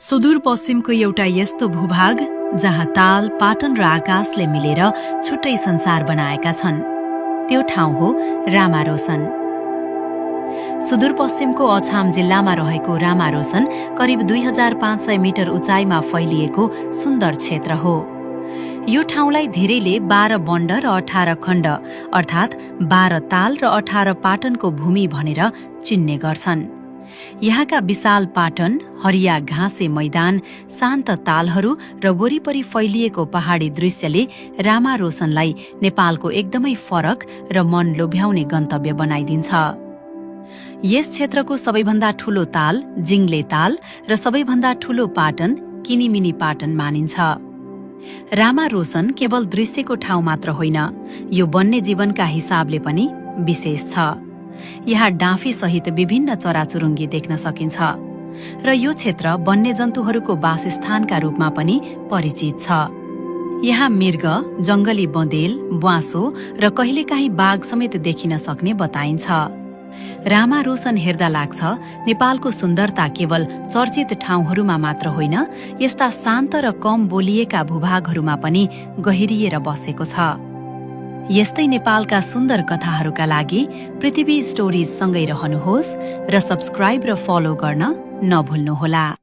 सुदूरपश्चिमको एउटा यस्तो भूभाग जहाँ ताल, पाटन र आकाशले मिलेर छुट्टै संसार बनाएका छन्। त्यो ठाउँ हो रामारोसन। सुदूरपश्चिमको अछाम जिल्लामा रहेको रामारोसन करिब 2500 मिटर उचाइमा फैलिएको सुन्दर क्षेत्र हो। यो ठाउँलाई धेरैले 12 बण्ड र 18 खण्ड अर्थात् 12 ताल र 18 पाटनको भूमि भनेर चिन्ने गर्छन्। यहाँका विशाल पाटन, हरिया घाँसे मैदान, शान्त तालहरू र वरिपरि फैलिएको पहाडी दृश्यले रामारोसनलाई नेपालको एकदमै फरक र मन लोभ्याउने गन्तव्य बनाइदिन्छ। यस क्षेत्रको सबैभन्दा ठूलो ताल जिङ्ले ताल र सबैभन्दा ठूलो पाटन किनिमिनी पाटन मानिन्छ। रामारोसन केवल दृश्यको ठाउँ मात्र होइन, यो वन्यजीवनका हिसाबले पनि विशेष छ। यहाँ डाँफे सहित विभिन्न चराचुरुङ्गी देख्न सकिन्छ र यो क्षेत्र वन्यजन्तुहरूको वासस्थानका रूपमा पनि परिचित छ। यहाँ मृग, जङ्गली बँदेल, ब्वाँसो र कहिलेकाहीँ बाघ समेत देखिन सक्ने बताइन्छ। रामारोसन हेर्दा लाग्छ नेपालको सुन्दरता केवल चर्चित ठाउँहरूमा मात्र होइन, यस्ता शान्त र कम बोलिएका भूभागहरूमा पनि गहिरिएर बसेको छ। यस्तै नेपालका सुन्दर कथाहरूका लागि पृथ्वी स्टोरिज सँगै रहनुहोस् र सब्स्क्राइब र फलो गर्न नभुल्नुहोला।